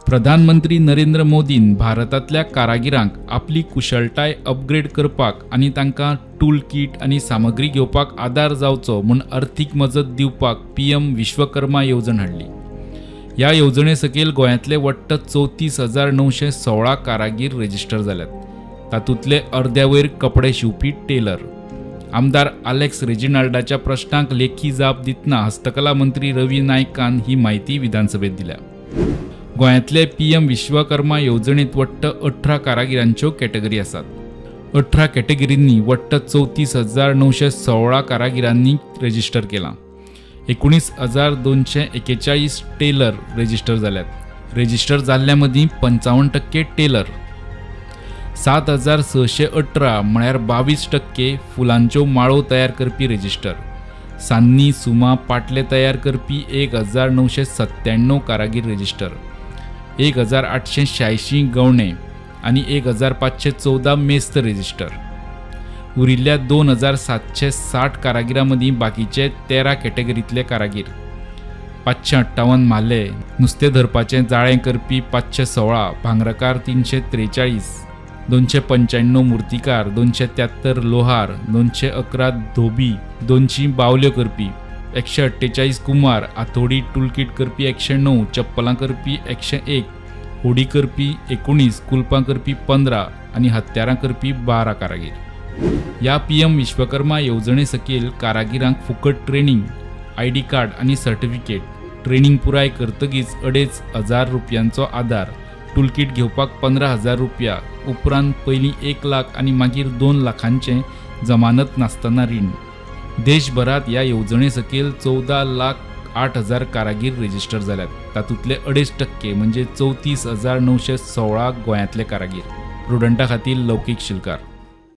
प्रधानमंत्री नरेंद्र मोदीन भारतांतल्या कारागिरांक आपली कुशळटाय अपग्रेड करपाक आनी तांकां टूल किट आनी सामग्री घेवपाक आदार जावचो म्हूण अर्थीक मजत दिवपाक पीएम विश्वकर्मा येवजण हाडली. ह्या येवजणे सकयल गोंयांतले वट्ट 34,916 कारागीर रजिस्टर जाल्यात. तातूंतले अर्द्या वयर कपडे शिंवपी टेलर. आमदार आलेक्स रेजिनाल्डाच्या प्रश्नाक लेखी जाप दितना हस्तकला मंत्री रवी नायकान ही म्हायती विधानसभेत दिल्या. गोंयांतले पीएम विश्वकर्मा येवजणेंत वट्ट 18 कारागिरांच्यो कॅटेगरी आसात. 18 कॅटेगरींनी वट्ट 34,916 कारागिरांनी रजिस्टर केलां. 19,241 टेलर रजिस्टर जाल्यात. रजिस्टर जाल्ल्या मदीं 55% टेलर, 7,618 म्हळ्यार 22% फुलांच्यो माळो तयार करपी रजिस्टर, सान्नी सुमा पाटले तयार करपी 1,997 कारागीर रजिस्टर, 1,886 गवणे आनी 1,514 मेस्त रजिस्टर. उरिल्ल्या 2,760 कारागिरां मदीं बाकीचे 13 कॅटेगरींतले कारागीर, 558 म्हाले, नुस्तें धरपाचें जाळें करपी 516, भांगरकार 343, 295 मुर्तीकार, 273 लोहार, 211 धोबी, 200 बावल्यो करपी, 148 कुमार, आथोडी टूलकीट करपी 109, चप्पलां करपी 101, होडी करपी 19, कुलपां करपी 15 आनी हत्यारां करपी 12 कारागीर. ह्या पीएम विश्वकर्मा येवजणे सकयल कारागिरांक फुकट ट्रेनिंग, आयडी कार्ड आनी सर्टिफिकेट, ट्रेनिंग पुराय करतकीच 2,500 रुपयांचो आदार, टूलकीट घेवपाक 15,000 रुपया, उपरांत पयलीं 1 लाख आनी मागीर 2 लाखांचें जमानत नासतना रीण. देशभरात ह्या येवजणे सकयल 14,08,000 कारागीर रजिस्टर जाल्यात. तातूंतले 2.5% म्हणजे 34,916 गोंयांतले कारागीर. प्रुडंटा खातीर लौकीक शिलकार.